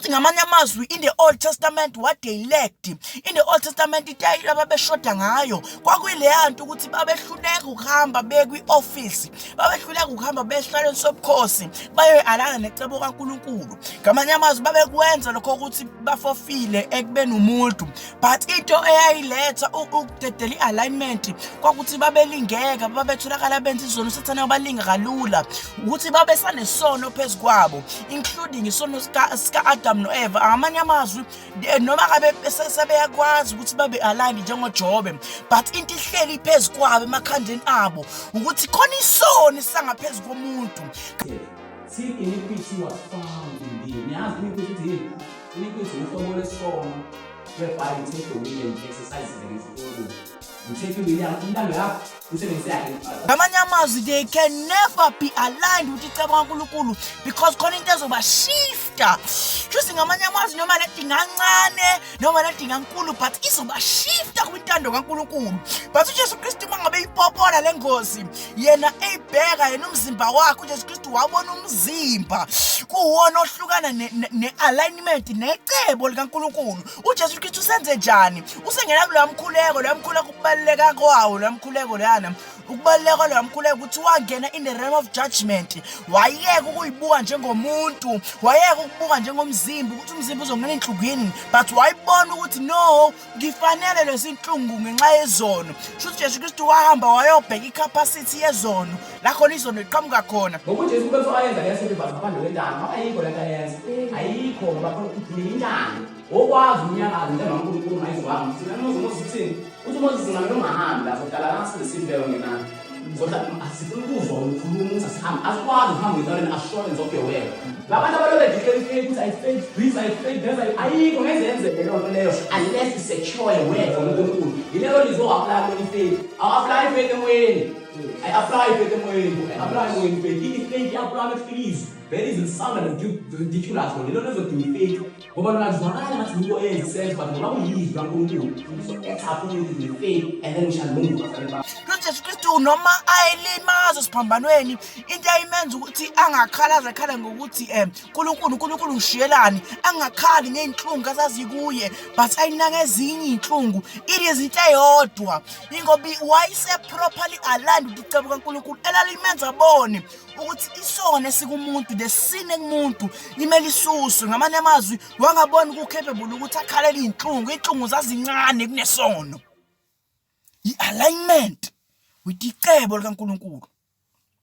Shuthi ngamanye amazwi, in the Old Testament what they lacked, in the Old Testament into ababeshoda ngayo kwakuyileya nto ukuthi babehluleka ukuhamba bekwi-office, babehluleka ukuhamba behlalweni sobukhosi bayoyi-alana necebo kaNkulunkulu. Ngamanye amazwi babekwenza lokho ukuthi bafofile ekubeni umuntu, but into eyayiletha ukudedela i-alignment kwakuthi babelingeka, babetholakala benza izono, uSathane wabalinga kalula ukuthi babesanesono phezu kwabo, including isono sika-Adam no-Eva. Ngamanye amazwi, noma ngabe sebeyakwazi ukuthi babe aligned njengoJobe, but into ihleli phezu kwabo emakhandeni abo ukuthi khona isono esangaphezu komuntu. Till iniquity was found in thee. Niyazi iniquity ukuthi yini? Iniquity uhlobo lwesono whereby you take the will and exercise it against uNkulunkulu. You take i-will yakho, intando yakho, usebenzise yakhe. Ngamanye amazwi, they can never be aligned with icebo kaNkulunkulu because khona into ezobashifta. Shuthi ngamanye amazwi, noma lento ingancane noma lento ingankulu, but izobashifta kwintando kaNkulunkulu. But uJesu Kristu uma ngabe ipopola le ngozi, yena eyibheka yena umzimba wakhe, uJesu Kristu wabona umzimba kuwona ohlukana ne-alignment necebo likaNkulunkulu. UJesu Kristu usenze njani? Usengena kuloya mkhuleko, loya mkhuleko ukubaluleka kwawo, loya mkhuleko loyana, ukubaluleka kwaloya mkhuleko ukuthi wangena in the realm of judgment, wayeka ukuyibuka njengomuntu, wayeka ukubuka njengomzimba ukuthi umzimba uzongena enhlungwini, but wayibona ukuthi no, ngifanele lezi nhlungu ngenxa yezono. Shuthi Jesu Kristu wahamba wayobheka i-capacity yezono la khona izono iqhamuka khona. Ngoba uJesu kube kuthiwa ayenza leyo sacrifice ngaphandle kwentando, ngoba ayikho lento ayenza, ayikho, ngoba khona udinga intando okwazi umnyakazo into kaNkulunkulu ungayizwanga. Thina Moses, Moses uthini? Uthi uMoses, ngamele ungahambi la, sohlala la size sife ngenani. Zohlala, asifuni ukuzwa ukhuluma ukuthi asihambe, asikwazi ukuhamba ngentabeni assurance of your word. Labantu abalobe declare faith ukuthi I faith this, I faith this, ayikho ngeze yenzeke leyo nto leyo unless you secure a word from uNkulunkulu. Yilelo lizwi o-apply kuyona i-faith. Awu-apply i-faith emoyeni. I-apply i-faith emoyeni. I-apply emoyeni i-faith. I-faith i-apply kufika izwi. Vele izwi lisounda ridiculous lona. Yilona ezodinga i-faith. Ngoba lona lizwakala ngathi yinto eyenza sense, but ngoba kuyizwi kaNkulunkulu so act upon it with faith and then we shall move, bazalwane bami. UJesu Kristu noma ayelimaza esiphambanweni, into ayimenza ukuthi angakhalaza akhala ngokuthi uNkulunkulu, uNkulunkulu ngishiyelani, angakhali ngey'nhlungu azazikuye, but ayinaka ezinye iy'nhlungu. It is into eyodwa, ingoba wayese properly aligned with icebo kaNkulunkulu elalimenza abone ukuthi isono esikumuntu, the sin ekumuntu, imele isuswe. Ngamanye amazwi, wangabona ku-capable ukuthi akhalele iy'nhlungu, iy'nhlungu zazincane kunesono. I-alignment with icebo likaNkulunkulu.